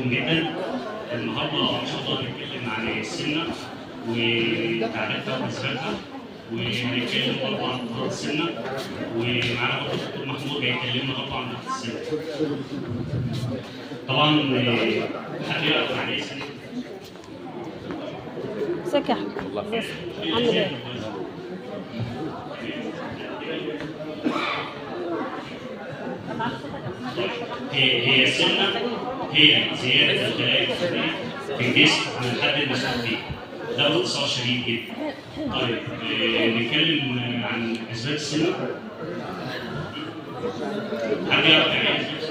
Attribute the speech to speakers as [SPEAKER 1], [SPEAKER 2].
[SPEAKER 1] بكم جدا. النهارده ان شاء الله هنتكلم عن السمنة وتعريفها واسبابها، وهنتكلم برضه عن امراض السمنة، ومعانا برضه الدكتور محمود هيكلمنا برضه عن ضغط السمنة. طبعا حد يعرف يعني ايه سمنه؟
[SPEAKER 2] ازيك يا احمد؟ ازيك؟ عامل ايه؟
[SPEAKER 1] هي السمنة هي زيادة الخلايا الدهنية في الجسم عن الحد المسموح به. ده باختصار شديد جدا. طيب نتكلم عن اسباب السمنة. حد يعرف يعني ايه اسباب